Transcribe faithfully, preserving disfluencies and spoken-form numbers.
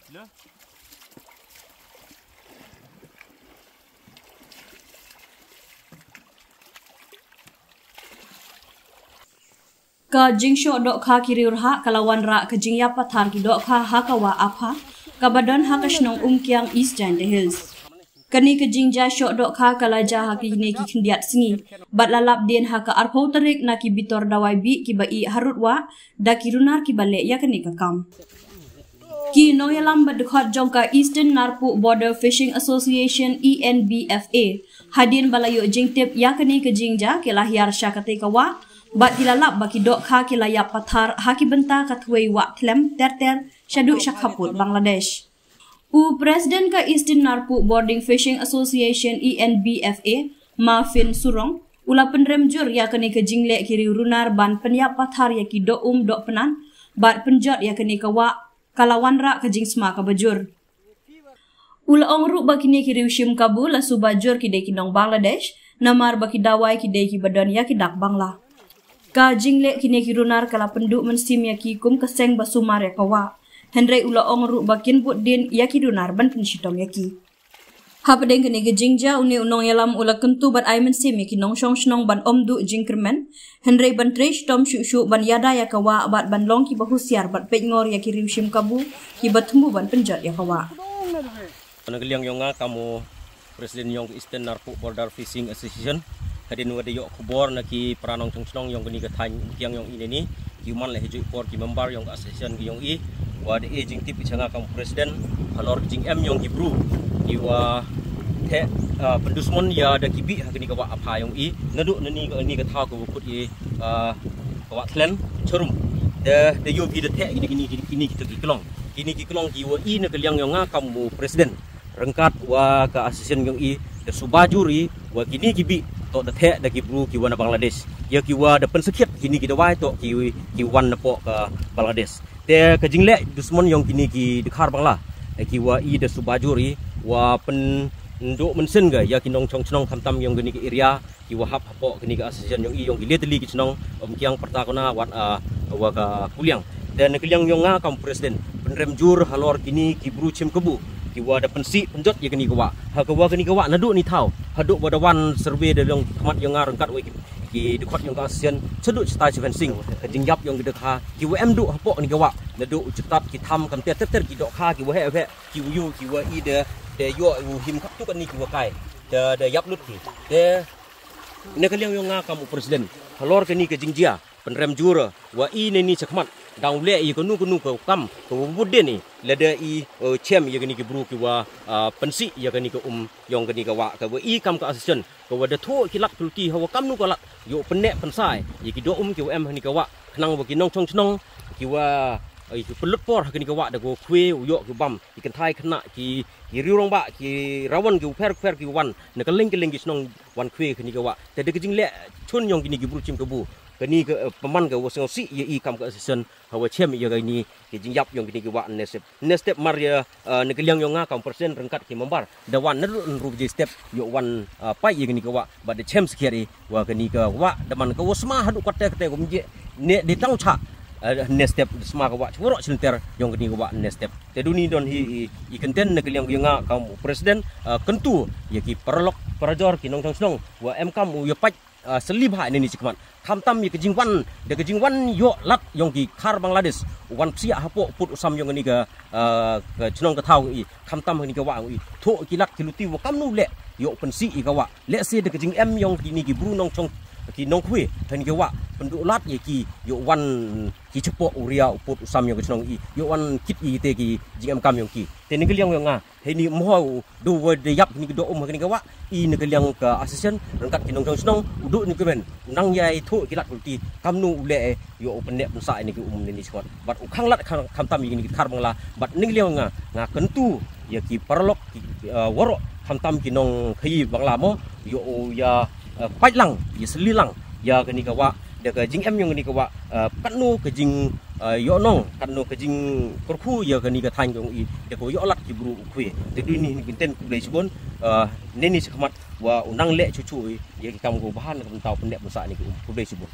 Ka jingshoh dohkha ki riewrhah ka la wanrah ka jingïap pathar ki dohkha ha ka wah Apha, kaba don ha ka shnong Umkiang, East Jaintia Hills. Kane ka jingjia shoh dohkha ka la jia ha kine ki khyndiat sngi, bad la lap dien ha ka arphew tarik na ki bitor dawai bih kiba ih harud wah da ki runar kiba leh ïa kane ka kam. Ki nongïalam ba dkhot jong ka Eastern Narpuh Border Fishing Association, E N B F A, hadien ba la ïoh jingtip ïa kane ka jingjia, ki la hiar sha katei ka wah, bad ki la lap ba ki dohkha ki la ïap pathar ha ki bynta ka thwei wah thlem ter ter shaduh sha khappud Bangladesh. U President ka Eastern Narpuh Border Fishing Association, E N B F A, Marvin Surong, u la pynrem jur ïa kane ka jingleh ki riew runar ban pynïap pathar ïa ki doh um doh pynat bad pynjot ïa kane ka wah, ka la wanrah ka jingsma kaba jur. U la ong ruh ba kine ki riew shim kabu la suba jur ki dei ki nong Bangladesh, namar ba ki dawai ki dei kiba don ïa ki dak Bangla. Ka jingleh kine ki runar ka la pynduh mynsiem ïa ki kum ka seng ba sumar ïa ka wah. Hynrei u la ong ruh ba kin bud dien ïa ki runar ban pynshitom ïa ki. Hapdeng kane ka jingjia, une u nongïalam u la kyntu bad ai mynsiem ïa ki nongshong shnong ban ym duh jingkyrmen, hynrei ban trei shitom shuh shuh ban ïada ïa ka wah bad ban long kiba husiar bad peit ngor ïa ki riew shim kabu kiba thmu ban pynjot ïa ka wah. Na ka liang yong nga kam u President yong ka Eastern Narpuh Border Fishing Association, hadien wa da ïoh khubor na ki para nongshong shnong yong kani ka thaiñ Umkiang yong i ne ni, ki man leh hi juh por ki member yong ka association ki yong i, wa da e jingtip i cha nga kam u President halor ka jingem yong ki bru kiwa theh, ah, pyndusmon ïa da ki bih ha kani ka wah Apha yong i, naduh na ni ka, ni ka thaw ka wa kut i, ah, ka wah Thlen Charum. Da, da ïoh ki da theh kini, kini, kini, kini kita ki klong. Kini ki klong kiwa i na ka liang yong nga kam u President, ryngkat wa ka association yong i, da suba jur i wa kini ki bih toh da theh da ki bru kiwa na Bangladesh. Ïa kiwa da pynsakhiat kini ki dawai toh ki, ki wan napoh ka Bangladesh. Te ka jingleh dusmon yong kini ki dkhar Bangla, eh, kiwa i da suba jur i wa pynduh mynsiem ka ïa ki nongshong shnong khamtam yong kini ki area kiwa hap hapoh kani ka association yong i yong ki le tylli ki shnong, Umkiang, Pyrtakona, wat, ah, wa ka Kuliang. Te na ka liang yong nga kam u President, pynrem jur halor kini ki bru shim kabu kiwa da pynsih pynjot ïa kani ka wah. Ha ka wa kani ka wah naduh ni thaw haduh wa da wan survey da long khmat yong nga ryngkat wa ki, ki dkhot yong ka association shaduh shatai shi fencing. Ka jingïap yong ki dohkha kiwa em duh hapoh kani ka wah, naduh u chiptat ki tham kam ter ter ter ki dohkha kiwa heh heh, ki u ïoh kiwa i da, da ïoh u him khap tu kani kiwa kai. Da, da ïap lut ki. Te na ka liang yong nga kam u President, halor kani ka jingjia, pynrem jur wa i ne ni shakhmat, dang u leh i kanu kanu ka kam kawa bud dien i, lada i, eh, chem ïa kani ki bru kiwa, ah, pynsih ïa kani ka um yong kani ka wah, kawa i kam ka association kawa da thoh ki lad ki luti hawa kamnu ka lad ïoh pynneh pynsai ïa ki doh um kiwa em ha kani ka wah, khnang wa ki nongshong shnong kiwa, eh, ki pynlut por ha kani ka wah da ko khwe u ïoh ki bam, ki kynthai khynnah, ki, ki riew rangbah, ki rawon, ki u pher u pher ki wan na ka lyng ka lyng ki shnong wan khwe kani ka wah. Te da ka jingleh chun yong kini ki bru shim kabu, kani ka, eh, pynman ka wa sngewsih ïa i kam ka association hawa chem ïa kani ki jingïap yong kini ki wah ne step, ne step mar ïa, eh, na ka liang yong nga kam u President ryngkat ki member da wan naduh hynriew baje step ïoh wan, eh, pait ïa kani ka wah bad da chem sakhiat i wa kani ka wah da man kawa sma haduh katta katta kum je ne de tang cha, eh, ne step sma ka wah chwarok chinter yong kani ka wah ne step. Te duni don hi i, i kyntien na ka liang yong nga kam u President, eh, kyntu ïa ki paralok parajor ki nongshong shnong wa em kam u ïa pait, ah, sylli bha ne ni shakhmat. Khamtam ïa ka jingwan, da ka jingwan ïoh lad yong ki khar Bangladesh u wan psiah hapoh pud u sam yong kani ka, ah, ka chnong ka thaw i, khamtam ha kani ka wah i. Thoh ki lad ki luti wa kamnu leh ïoh pynsih ïa ka wah. Lehse da ka jingem yong kini ki bru nongshong, ki nongkhwe ha kani ka wah, pynduh lad ïa ki ïoh wan ki chapoh u ria u pud u sam yong ka chnong i, ïoh wan kit ïa te ki jingem kam yong ki. Te na ka liang yong nga, hei ni mo u du wa da ïap kini ki doh um ha kani ka wah, i na ka liang ka association ryngkat ki nongshong shnong u duh ni kmen, u nang ïai thoh ki lad ki luti kamnu u leh ïoh u pynneh pynsah ïa kini ki um ne ni shakhmat. Bad u khang lad khang, khamtam ïa kini ki dkhar Bangla, bad na ka liang nga, nga kyntu ïa ki paralok ki, eh, warok khamtam ki nongkhaii Bangla mo, ïoh u ïa, eh, pait lang, ïa sylli lang ïa kani ka wah, da ka jingem yong kani ka wah, eh, katno ka jing, eh, ïoh nong, katno ka jingkyrkhu ïa kani ka thaiñ yong i, da ka ïoh lad ki bru u khwe. Te duni ni kyntien khublei shibun, eh, ne ni shakhmat wa u nang leh chuchu i ïa ki kam ko bahan ka bynta u pynneh pynsah ïa kini ki um. Khublei shibun.